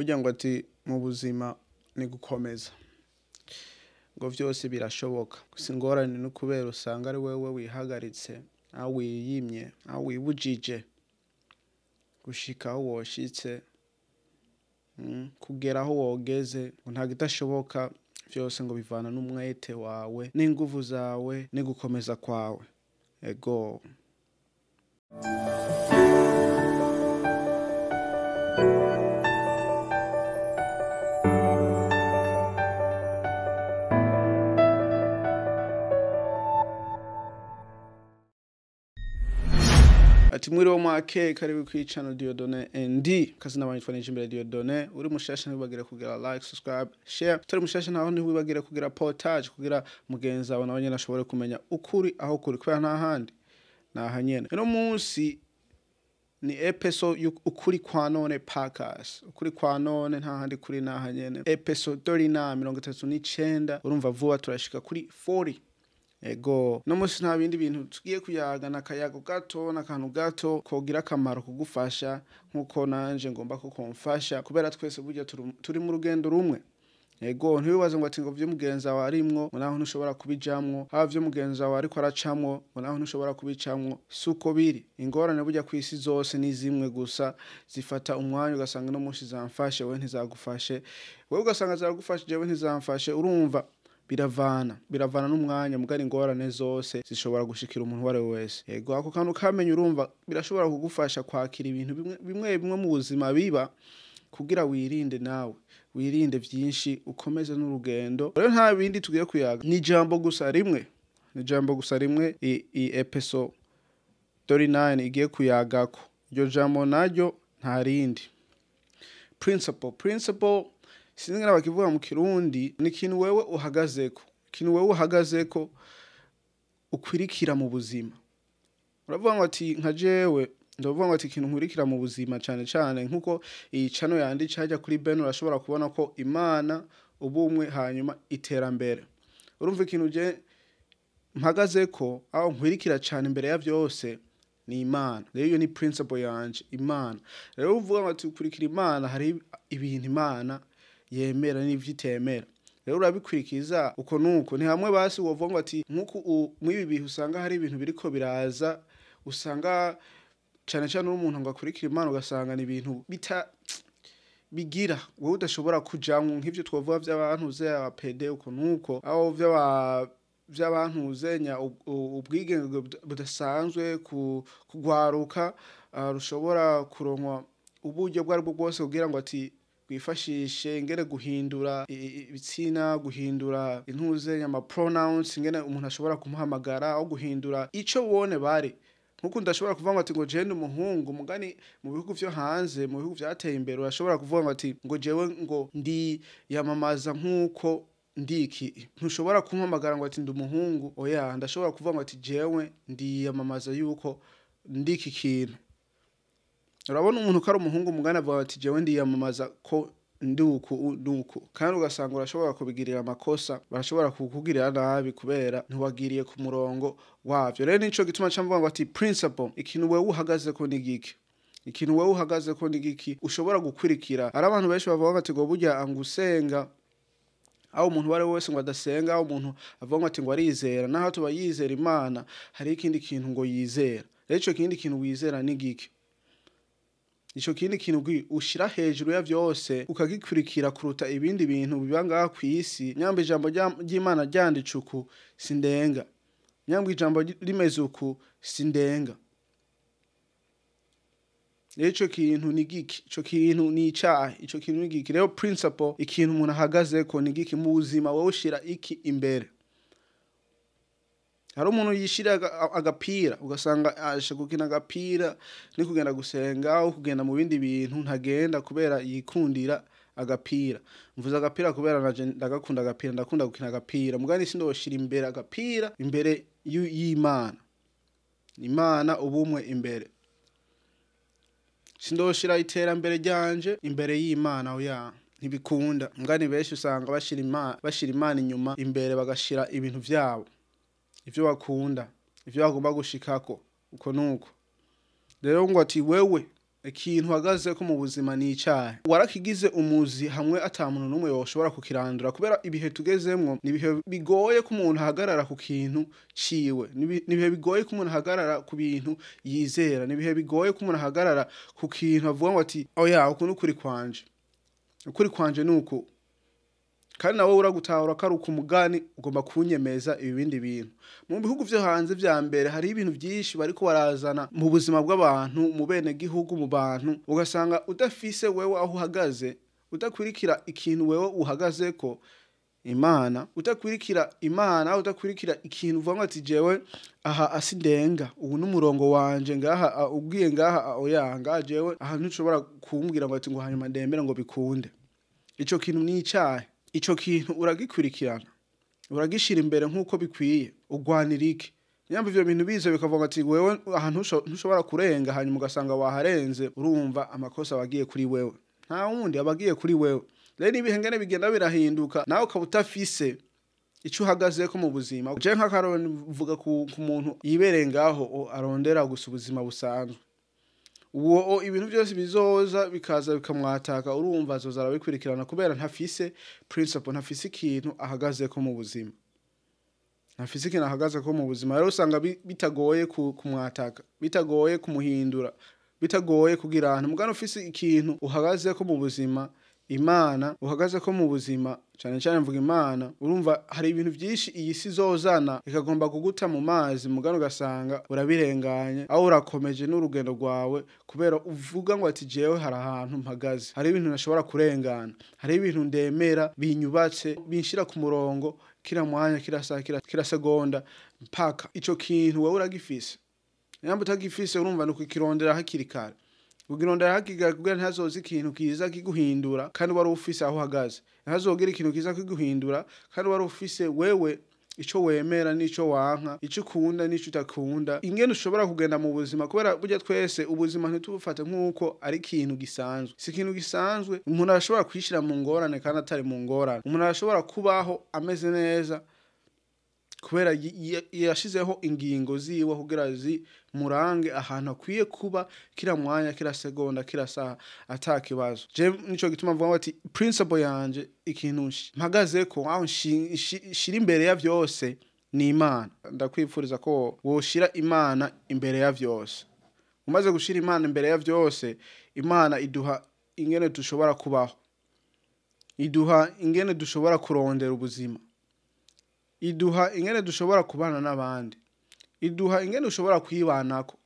Burya ngo ati mu buzima ni gukomeza, ngo vyose birashoboka. Gusa ingorane ni ukubera usanga ari wewe wihagaritse, aho wiyimye, aho wibujije gushika aho woshitse, kugera aho wogeze. Ngo nta kidashoboka, vyose ngo bivana n'umwete wawe n'inguvu zawe n'igukomeza kwawe. Ego. Ati mwiriwe mwake, karibu kuri channel Dieudonné ND. Kazina banyitwa Nijimbere Dieudonné. Uri mushasha ntiwibagire kugira like, subscribe, share. Utari mushasha naho ntiwibagire kugira partage kugira mugenzi wawe nawe nyene ashobore kumenya ukuri aho kuri, kubera nta handi naha nyene. Uno munsi ni episode Ukuri kwa None podcast. Ukuri kwa none, nta handi kuri naha nyene. Episode 39, 39. Urumva vuba turashika kuri 40. Ego, no musi nta bindi bintu tugiye kuyaga, n'akayago gato, n'akantu gato kogira akamaro kugufasha nkuko nanje ngomba ko komfasha, kubera twese burya turi mu rugendo rumwe. Ego, ntiwibaze ngo ati ngo vyo mugenzi wawe arimwo ngo naho ntushobora kubijamwo, haba vyo mugenzi wawe ariko aracamwo ngo naho ntushobora kubicamwo. Suko biri. Ingorane burya kw'isi zose ni zimwe, gusa zifata umwanya, ugasanga no musi zamfashe wewe ntizagufashe, wewe ugasanga zagufashe jewe ntizamfashe. Urumva biravana n'umwanya, mugari ingorane zose zishobora gushikira umuntu uwo ari we wese. Ego, ako kantu kamenye, urumva birashobora kugufasha kwakira ibintu bimwe bimwe bimwe mu buzima biba, kugira wirinde nawe, wirinde vyinshi, ukomeze n'urugendo. Rero nta bindi tugiye kuyaga, ni ijambo gusa rimwe, ni ijambo gusa rimwe i episode 39 igiye kuyagako. Iryo jambo naryo nta rindi, principle. Principle, sinzi ngene bakivuga mu Kirundi, ni ikintu wewe uhagazeko, ikintu wewe uhagazeko ukwirikira mu buzima. Uravuga ngo ati nka jewe ndavuga ngo ati ikintu nkurikira mu buzima cane cane, nkuko iyi channel yanditse hajya kuri Ben, urashobora kubona ko Imana, ubumwe, hanyuma iterambere. Urumva ikintu je mpagazeko aho nkwirikira cane imbere ya vyose ni Imana. Rero iyo ni principle yanje, Imana. Rero uvuga ngo ati ukurikira Imana, hari ibintu Imana yemera n'ivyo itemera, rero urabikurikiza uko nuko. Ni hamwe basi wovuga ngo ati nkuko mw'ibi bihe usanga hari ibintu biriko biraza, usanga cane cane uri umuntu ngo akurikire Imana, ugasanga ni ibintu bita bigira wowe udashobora kujamwo, nk'ivyo twovuga vy'abantu aba PD uko nuko, aho vy'abantu uzenya ubwigenge budasanzwe kugwaruka rushobora kuronkwa uburyo bwo aribwo bwose kugira ngo ati bwifashishe ingene guhindura ibitsina, guhindura intuzenya, ama pronouns, ingene umuntu ashobora kumuhamagara, aho guhindura ico wone bari. Nkuko ndashobora kuvuga ngo ati ngo jewe ndi umuhungu, mugani mu bihugu vyo hanze, mu bihugu vyateye imbere, urashobora kuvuga ngo ati ngo jewe ngo ndi yamamaza nkuko ndiki, ntushobora kumpamagara ngo ati ndi umuhungu, oya. Ndashobora kuvuga ngo ati jewe ndiyamamaza yuko ndiki kintu. Urabona umuntu ko ari umuhungu, mugani avuga ati jewe ndiyamamaza ko ndi uku nuku, kandi ugasanga urashobora kubigirira amakosa, barashobora kukugirira nabi kubera ntiwagiriye ku murongo wavyo. Rero nico gituma nca mvuga ngo ati principle, ikintu wewe uhagazeko ni giki, ikintu wewe uhagazeko ni giki ushobora gukurikira. Hari abantu benshi bavuga ati ngo burya ngo usenga, aho umuntu uwo ari we wese ngo adasenga, aho umuntu avuga ngo ati ngo arizera, naho tuba yizera Imana, hari ikindi kintu ngo yizera. Rero ico kindi kintu wizera ni giki? Ico kindi kintu ushira hejuru ya vyose ukagikurikira kuruta ibindi bintu biba ngaha kw'isi. Nyamba ijambo ry'Imana ryanditse uku, sindenga. Nyamba ijambo rimeze uku, sindenga. Rero ico kintu ni giki? Ico kintu ni icahe? Ico kintu ni giki? Rero principle, ikintu umuntu ahagazeko ni giki mu buzima? Wowe ushira iki imbere? Hari umuntu yishira agapira, ugasanga aje gukina agapira ni kugenda gusenga aho kugenda mu bindi bintu ntagenda, kubera yikundira agapira. Mvuze agapira kubera naje ndagakunda agapira, ndakunda gukina agapira, mugani sindoshira imbere agapira imbere y'Imana. Imana, ubumwe imbere. Sindoshira iterambere ryanje imbere y'Imana, oya, ntibikunda. Mugani benshi usanga bashira Imana inyuma, imbere bagashira ibintu vyabo, ivyo bakunda, ivyo bagomba gushikako uko nuko. Rero ngo ati wewe Ikintu uhagaze ko mu buzima ni icahe? Warakigize umuzi hamwe ata muntu n'umwe yoshobora kukirandura, kubera ibihe tugezemwo ni ibihe bigoye ko umuntu ahagarara ku kintu ciwe, ni ibihe bigoye ko umuntu ahagarara ku bintu yizera, ni ibihe bigoye ko umuntu ahagarara ku kintu avuga ngo ati oya, uku ni ukuri kwanje, ukuri kwanje ni uku. Kandi nawe uragutahura ko ari ukumugani ugomba kunyemeza ibi bindi bintu. Mu bihugu vyo hanze vya mbere hari ibintu vyinshi bariko barazana mu buzima bw'abantu, mu bene gihugu, mu bantu, ugasanga udafise wewe aho uhagaze, udakwirikira ikintu wewe uhagazeko Imana, udakwirikira Imana, udakwirikira ikintu uvuga ngo ati jewe aha asindenga, ubu n'umurongo wanje ngaha, ubwiye ngaha oya ngaha jewe aha ntushobora kumbwira ngo ati ngo hanyuma ndemera ngo bikunde. Ico kintu ni icahe? Ico kintu uragikurikirana, uragishira imbere nkuko bikwiye, ugwanira iki? Nyamba ivyo bintu bize bikavuga ati wewe aha ntushobora kurenga, hanyuma ugasanga waharenze, urumva amakosa abagiye kuri wewe, nta wundi abagiye kuri wewe. Rero ibihe ngene bigenda birahinduka, nawe ukaba utafise ico uhagazeko mu buzima. Je nk'akarorero mvuga ku muntu yibereye ngaho arondera gusa ubuzima busanzwe, uwo ibintu byose bizoza bikaza bikamwataka, urumva azoza arabikurikirana kubera ntafise principle, ntafise ikintu ahagazeko mu buzima, ntafise ikintu ahagazeko mu buzima. Rero usanga bitagoye kumwataka, bitagoye kumuhindura, bitagoye kugira ahantu. Mugano ufise ikintu uhagazeko mu buzima, Imana uhagazeko mu buzima, cyane cyane mvuga Imana, urumva hari ibintu byinshi iyi si zozana ikagomba kuguta mu mazi, mugano ugasanga urabirenganye, aho urakomeje n'urugendo rwawe, kubera uvuga ngo ati jewe hari ahantu mpagaze, hari ibintu nashobora kurengana, hari ibintu ndemera binyubatse binshira ku murongo kila mwanya, kila saa, kila segonda, mpaka ico kintu wewe uragifise. Nyamba utagifise urumva no kukirondera hakiri kare, ugirondera hakiri kare kugira ntazoza ikintu kiza kiguhindura kandi wari ufise aho uhagaze, ntazogira ikintu kiza kiguhindura kandi wari ufise wewe ico wemera n'ico wanka, ico ukunda n'ico utakunda, ingene ushobora kugenda mu buzima. Kubera burya twese ubuzima ntitubufate nk'uko ari ikintu gisanzwe, si ikintu gisanzwe. Umuntu arashobora kwishira mu ngorane kandi atari mu ngorane, umuntu arashobora kubaho ameze neza kubera yashizeho ingingo ziwe kugira zimurange ahantu akwiye kuba kila mwanya, kila segonda, kila saha atakibazo. Je nico gituma mvuga ati principle yanje, ikintu mpagazeko aho nshira imbere ya vyose ni Imana. Ndakwifuriza ko woshira Imana imbere ya vyose. Umaze gushira Imana imbere ya vyose, Imana iduha ingene dushobora kubaho, iduha ingene dushobora kurondera ubuzima, iduha ingene dushobora kubana n'abandi, iduha ingene ushobora kwibanako,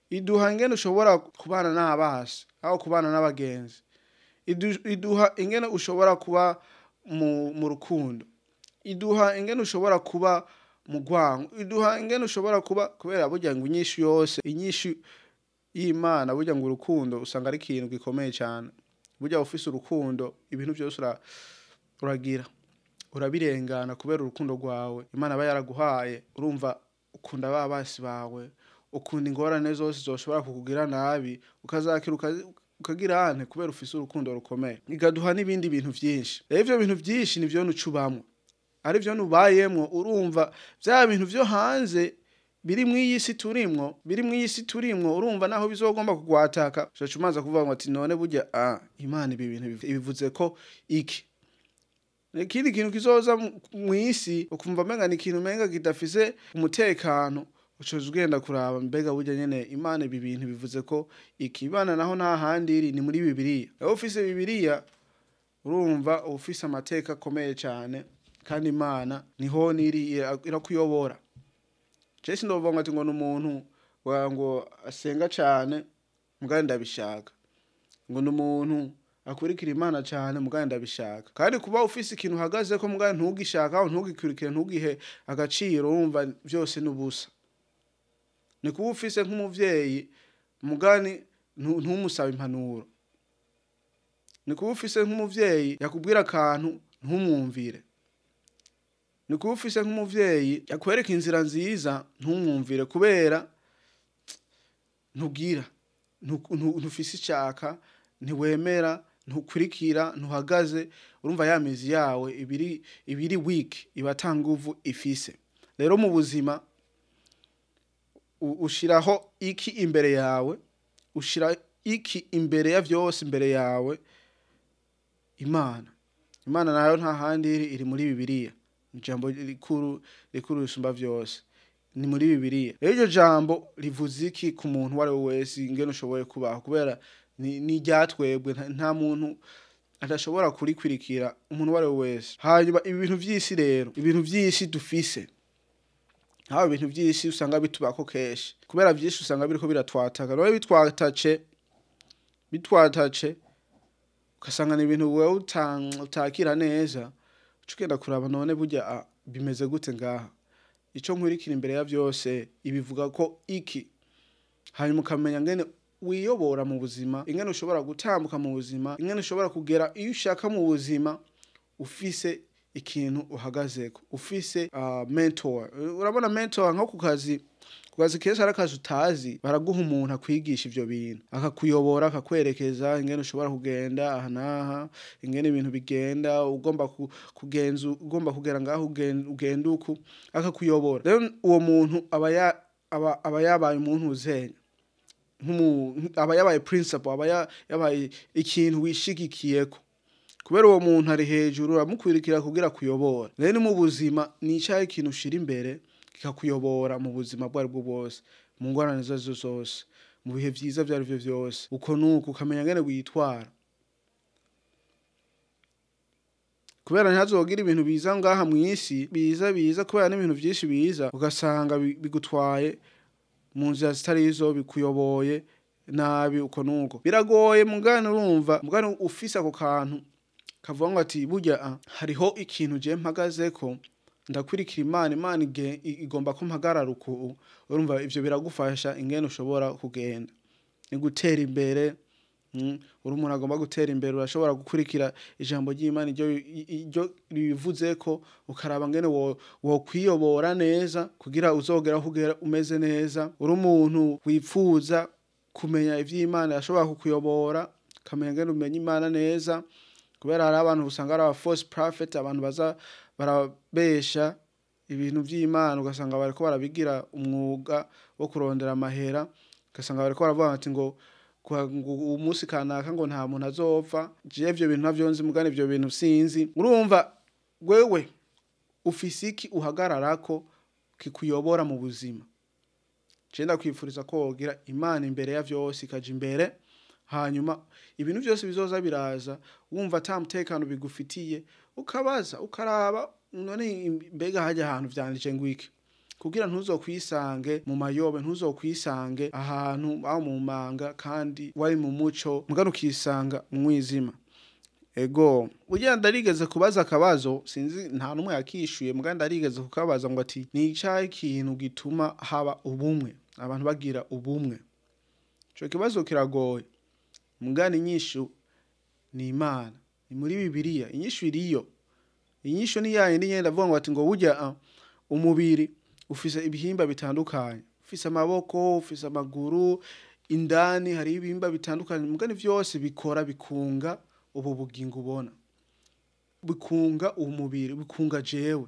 iduha ingene ushobora kubana n'abasi aho kubana n'abagenzi, iduha ingene ushobora kuba mu rukundo, iduha ingene ushobora kuba mu rwango, iduha ingene ushobora kuba, kubera burya ngo inyishu yose, inyishu y'Imana, burya ngo urukundo usanga ari ikintu gikomeye cyane. Burya ufise urukundo ibintu byose uragira, urabirengana kubera urukundo rwawe Imana aba yaraguhaye. Urumva ukunda ba basi bawe, ukunda ingorane zose zoshobora kukugira nabi, ukazakira ukagira ante kubera ufise urukundo rukomeye. Igaduha n'ibindi bintu vyinshi. Rero ivyo bintu vyinshi nivyo nucubamwo, ari vyo nubayemwo. Urumva vya bintu vyo hanze biri mw'iyi si turimwo, biri mw'iyi si turimwo, urumva naho bizogomba kugwataka, ucaca umanza kuvuga ngo ati none burya Imana ibi bintu ibivuze ko iki. Ikindi kintu kizoza mw'isi ukumva menga ni ikintu menga kidafise umutekano, ucoza ugenda kuraba mbega burya nyene Imana ibi bintu bivuze ko iki. Imana naho nta handi iri, ni muri Bibiliya. Aho ufise Bibiliya urumva ufise amateka akomeye cyane, kandi Imana niho niri irakuyobora. Je sindovuga ngo ati ngo n'umuntu ngo asenga cyane mugandi ndabishaka, ngo n'umuntu akurikira Imana cyane mugandi ndabishaka. Kandi kuba ufise ikintu uhagaze ko mugandi ntugishaka, aho ntugikurikire, ntugihe agaciro, urumva byose n'ubusa. Ni kuba ufise nk'umuvyeyi mugani ntumusabe impanuro, ni kuba ufise nk'umuvyeyi yakubwira akantu ntumwumvire, ni kuba ufise nk'umuvyeyi yakwereka inzira nziza ntumwumvire, kubera ntugira, ntufise icaka, ntiwemera, ntukurikira, ntuhagaze. Urumva ya mizi yawe ibiri weak, iba ta nguvu ifise. Rero mu buzima ushiraho iki imbere yawe, ushira iki imbere ya vyose imbere yawe? Imana. Imana nayo nta handi iri, iri muri Bibiliya. Ijambo rikuru rikuru risumba vyose ni muri Bibiliya. Rero iryo jambo rivuze iki ku muntu uwo ari we wese, ingene ushoboye kubaho? Kubera ni iryatwebwe, nta muntu adashobora kurikwirikira, umuntu uwo ari we wese. Hanyuma ibi bintu vy'isi rero, ibintu vy'isi dufise, haba ibintu vy'isi usanga bitubako kenshi, kubera vyinshi usanga biriko biratwataka. None bitwatace ugasanga ni ibintu wewe utakira neza, uca ugenda kuraba none burya bimeze gute ngaha? Ico nkurikira imbere ya vyose ibivuga ko iki? Hanyuma ukamenya ngene wiyobora mu buzima, ingene ushobora gutambuka mu buzima, ingene ushobora kugera iyo ushaka mu buzima, ufise ikintu uhagazeko, ufise mentor. Urabona mentor nko ku kazi, ku kazi kenshi ari akazi utazi, baraguha umuntu akwigisha ivyo bintu, akakuyobora, akakwerekeza ingene ushobora kugenda aha n'aha, ingene ibintu bigenda, ugomba kugenza, ugomba kugera ngaho, ugenda uku, akakuyobora. Rero uwo muntu aba yabaye umuntu uzenya aba yabaye principle, aba yabaye ikintu wishigikiyeko, kubera uwo muntu ari hejuru, uramukwirikira kugira kuyobora. Rero mu buzima ni icahe ikintu ushira imbere kikakuyobora mu buzima bwo aribwo bwose, mu ngorane izo arizo zose, mu bihe vyiza ivyo arivyo vyose, uko nuko ukamenya ngene witwara, kubera ntihazogira ibintu biza ngaha mw'isi biza, kubera n'ibintu vyinshi biza ugasanga bigutwaye mu nzira zitari izo, bikuyoboye nabi, uko nuko biragoye. Mugani urumva, mugani ufise ako kantu kavuga ngo ati burya hariho ikintu je mpagazeko, ndakwirikira Imana, Imana igomba ko mpagarara uku. Urumva ivyo biragufasha ingene ushobora kugenda ni gutera imbere. Uri umuntu agomba gutera imbere, urashobora gukurikira ijambo ry'Imana iryo ribivuzeko, ukaraba ngene wokwiyobora neza kugira uzogera aho ugera umeze neza. Uri umuntu wipfuza kumenya ivy'Imana, yashobora kukuyobora ukamenya ngene umenya Imana neza, kubera hari abantu usanga ari aba false prophet, abantu baza barabesha ibintu vy'Imana, ugasanga bariko barabigira umwuga wo kurondera amahera, ugasanga bariko baravuga bati ngo ngo umunsi kanaka ngo nta muntu azopfa. Jewe ivyo bintu ntavyo nzi, mugani ivyo bintu sinzi. Urumva wewe ufise iki uhagararako kikuyobora mu buzima? Je ndakwifuriza ko wogira Imana imbere ya vyose, ikaja imbere, hanyuma ibintu vyose bizoza biraza wumva ata mutekano bigufitiye, ukabaza, ukaraba none mbega hajya ahantu vyanditse ngo iki, kugira ntuzokwisange mu mayobe, ntuzokwisange ahantu aho mu manga kandi wari mu muco, mugani ukisanga mu mwizima. Ego, burya ndarigeze kubaza akabazo, sinzi nta numwe yakishuye, mugani ndarigeze kukabaza ngo ati ni icahe ikintu gituma haba ubumwe, abantu bagira ubumwe? Ico kibazo kiragoye, mugani inyishu ni Imana, ni muri Bibiliya inyishu iriyo. Inyishu ni yayindi nyene ndavuga ngo ati ngo burya umubiri ufise ibihimba bitandukanye, ufise amaboko, ufise amaguru, indani hari ibihimba bitandukanye, mugani vyose bikora bikunga ubu bugingo ubona, bikunga umubiri, bikunga jewe,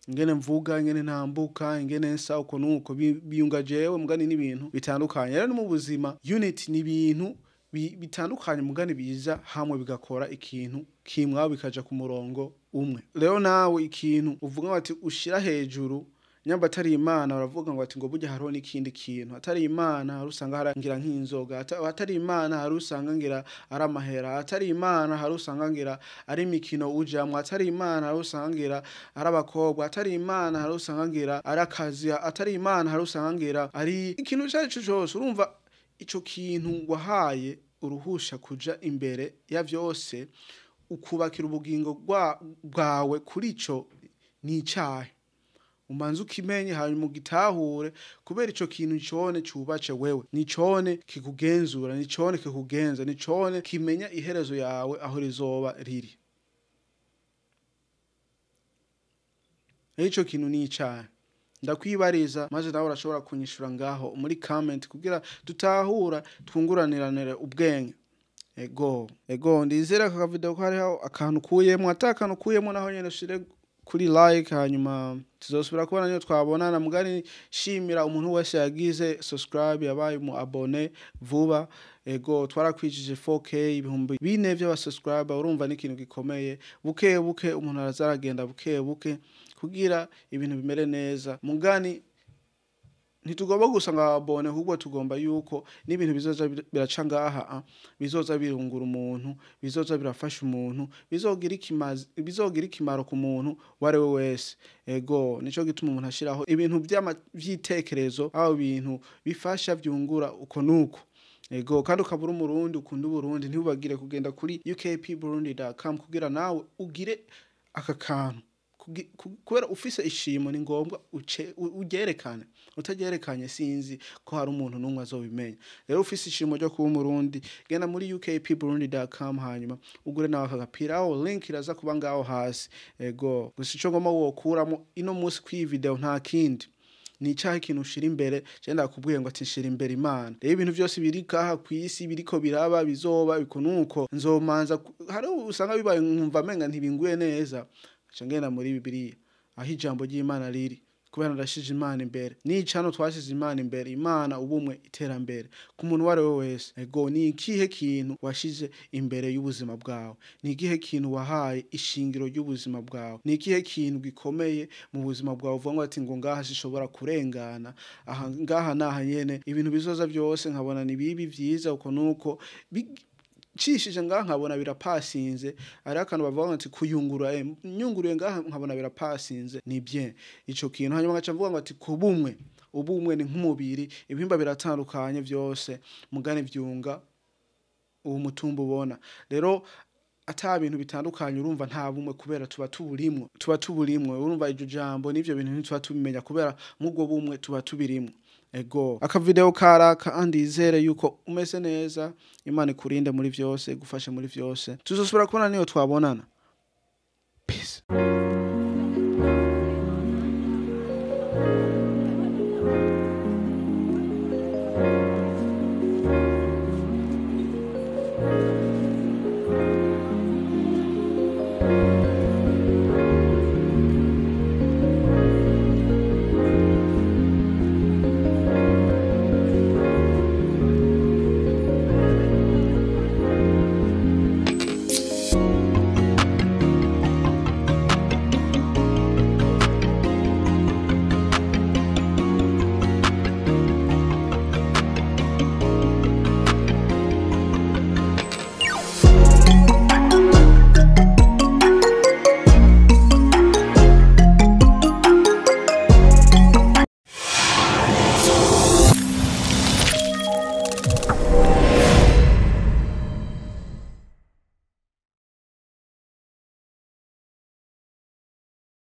ingene mvuga, ingene ntambuka, ingene nsa, uko nuko biyunga jewe, mugani n'ibintu bitandukanye. Rero no mu buzima unity ni ibintu bitandukanye, mugani biza hamwe bigakora ikintu kimwe, aho bikaja ku murongo umwe. Rero nawe ikintu uvuga ngo ati ushira hejuru nyamba atari Imana, uravuga ngo ati ngo burya hariho n'ikindi kintu atari Imana, hari usanga hari ngira nk'inzoga, atari Imana hari usanga ngira ari amahera, atari Imana hari usanga ngira ari imikino ujamwo, atari Imana hari usanga ngira ari abakobwa, atari Imana hari usanga ngira ari akazi, atari Imana hari usanga ngira ari ikintu icyo ari cyo cyose. Urumva ico kintu wahaye uruhusha kuja imbere ya vyose, ukubakira ubugingo bwawe kuri ico, ni icahe? Umanze ukimenye, hanyuma ugitahure, kubera ico kintu cone cubace wewe, ni cone kikugenzura, ni cone kikugenza, ni cone kimenya iherezo yawe aho rizoba riri. Ico kintu ni icahe? Ndakwibariza, maze nawe urashobora kunyishura ngaho muri comment kugira dutahura, twunguraniranire ubwenge. Ego, ego, ndizera aka video ko hariho akantu ukuyemo. Ata akantu ukuyemo naho nyene ushire kuri like, hanyuma tuzosubira kubona niyo twabonana. Mugani shimira umuntu wese yagize subscribe, yabaye mu abone vuba. Ego, twarakwijije 4K, 4000 by'abasubscriber. Urumva ni ikintu gikomeye. Buke buke umuntu arazaragenda buke buke kugira ibintu bimere neza. Mugani ntitugomba gusa ngo abone, ahubwo tugomba yuko n'ibintu bizoza biraca ngaha, bizoza birungura umuntu, bizoza birafasha umuntu, bizogira ikimaro ku muntu wari we wese. Ego, nico gituma umuntu ashiraho ibintu vy'itekerezo, aho ibintu bifasha byungura uko nuko. Ego, kandi ukabura umurundi ukunda Uburundi, ntibagire kugenda kuri ukpburundi.com kugira nawe ugire aka kantu. Kubera ufise ishimo ni ngombwa ugerekane, utagerekanye sinzi ko hari umuntu numwe azobimenya. Rero ufise ishimo ryo kuba umurundi, genda muri ukpburundi.com hanyuma ugure nawe aka gapira, aho link iraza kuba ngaho hasi. Ego, gusa ico ngomba wokuramo ino munsi kwi video nta kindi, ni icahe ikintu ushira imbere. Je ndakubwiye ngo ati nshira imbere Imana. Rero ibintu byose biri kaha kwisi biriko biraba bizoba bikunuko nzomanza hari usanga bibaye nkumva menga ntibinguye neza, ngenda muri Bibiliya aho ijambo ry'Imana riri, kubera ndashije Imana imbere. Ni cano twashize Imana imbere, Imana, ubumwe, iterambere ku muntu wari we wese. Ego, ni ikihe kintu washize imbere y'ubuzima bwawe? Ni ikihe kintu wahaye ishingiro ry'ubuzima bwawe? Ni ikihe kintu gikomeye mu buzima bwawe uvuga ngo ati ngo ngaha sishobora kurengana, aha ngaha naha nyene ibintu bizoza byose nkabona ni bibi vyiza uko nuko cishije ngaha nkabona birapasinze. Ari akantu bavuga ngo ati kuyungura, nyunguruye ngaha nkabona birapasinze, ni bien ico kintu. Hanyuma ngaca mvuga ngo ati kubumwe, ubumwe ni nk'umubiri, ibihimba biratandukanye byose mugane vyunga uwo mutumba ubona. Rero ata bintu bitandukanye urumva nta bumwe, kubera tuba tuburimwo. Urumva iryo jambo n'ivyo bintu ntituba tubimenya, kubera mubwo bumwe tuba tubirimwo. Ego, aka video karaka, andizere yuko umeze neza. Imana ikurinde muri vyose, igufashe muri vyose. Tuzosubira kubona niyo twabonana. Peace.